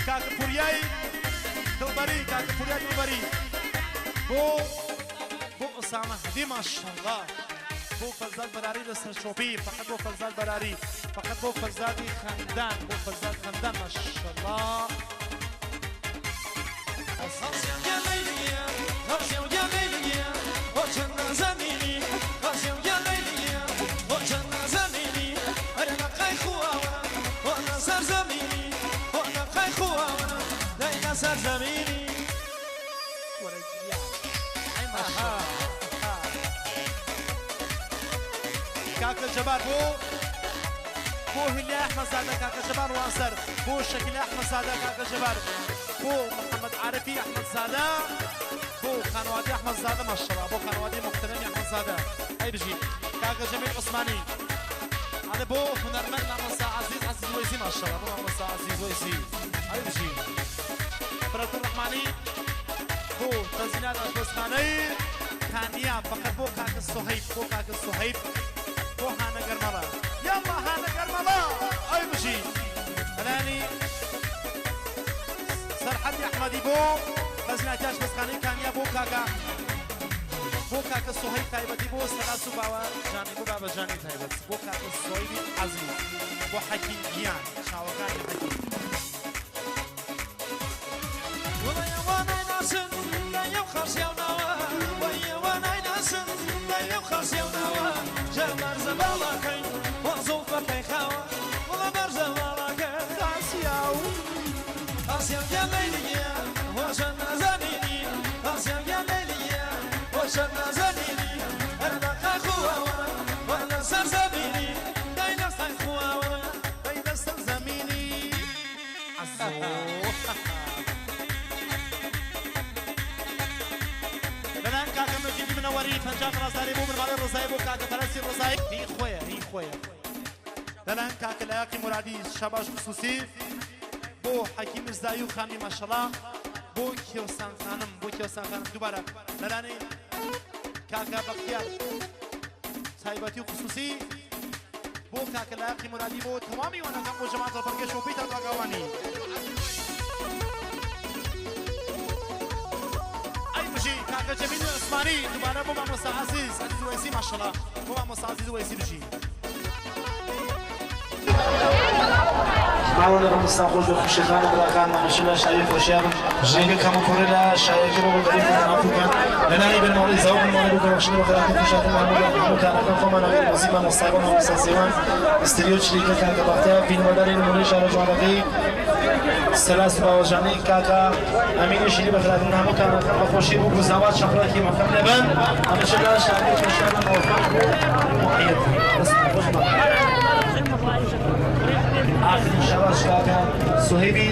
کاکە پوریای دڵبەری، کاکە پوریای دڵبەری بۆ بۆ ئوسامە هەدی ماشەڵڵا، بۆ فەرزاد بەراری لەسەر چۆپی، فقط بۆ فەرزاد بەراری، فقط بۆ فەرزادی خەندان، بۆ فەرزاد خەندان ماشەڵڵا. کاکە جەبار بۆ بۆ هیلیا ئەحمەدزادە، کاکە جەبار وانسەر بۆ شەکیل ئەحمەدزادە، کاکە جەبار بۆ محەممەد عارفی ئەحمەدزادە، بۆ خانەوادەی ئەحمەدزادە ماشەڵڵا، بۆ خانەوادەی موحتەرەمی ئەحمەدزادە. ئەی بژی کاکە جەمیل عوسمانی، ئەڵێ بۆ هونەرمەند مامۆستا عەزیز عەزیز وەیسی ماشەڵڵا، بۆ مامۆستا عەزیز وەیسی. ئەی بژی فرەتون ڕەحمانی بۆ تەزینات ئاشپەزخانەی کانیا، فقط بۆ کاکە سوهەیب، بۆ کاکە سوهەیب، بۆ هانە گەرمەڵە، یاڵڵا هانە گەرمەڵە. ئەی بژی بەلایەنی سەرحەدی ئەحمەدی بۆ تەزیناتی ئاشپەزخانەی کانیا، بۆ کاکە بۆ کاکە سوهەیب تایبەتی، بۆ سەلاس و باوە جانی، بۆ بابە جانی تایبەت، بۆ کاکە سوهەیبی عەزیز، بۆ حەکیم گیان چاوەکانی حەکیم. لەلایەن کاکە مەجیدی منەوەری 50 ڕازداری بۆ بنەماڵەی ڕزایی، بۆ کاکە پەرەسی ڕزایی، هی خۆیە هی خۆیە. لەلایەن کاکە لایەقی مرادی شەباش خصوصی بۆ حەکیم میرزایی و خانمی ماشەڵا، بۆ کێوسان خانم، بۆ کێوسان خانم. دووبارە لەلایەن کاکە بەختیار تایبەتی و خصوصی بۆ کاکە لایەقی مرادی، بۆ تەوامی وانەکان، بۆ جەماعەت ڕەپەرگەش و پیتان ڕاگاوانی. ئەی بژی کاکە جەمیل عوسمانی، دووبارە بۆ مامۆستا عەزیز عەزیز وەیسی ماشەڵا، بۆ مامۆستا عەزیز وەیسی. بژی ماوە ڕمستان خۆش بە خوشەکان و براکان، مامەشەلا شاوی خۆشیان ژێگە کەم و کوڕی لە شایەکە بۆ بەدەری بکەن. لەلای بنەماڵەی زاو بنەماڵەی بووکە بەخشنە بە خەراتی خوشاتن هەموو کارەکان خۆمان ئەگەر وەزیر مامۆستاگۆ مامۆستا سێوان ئستریۆ چریکە کاکە بەختیار فیلمەداری نمونەی شارە جوانەکەی سەلاس باوەجانی کاکە ئەمینی شیری بەخراتن هەموو کارەکان بەخۆشی بوو گوزاوات شەپڵێکی مەکەم لێبن. هەمیشە شادی خۆشیان مۆفەق و مؤید. دەست خۆش بە آخرین شەباش کاکە سوهەیبی.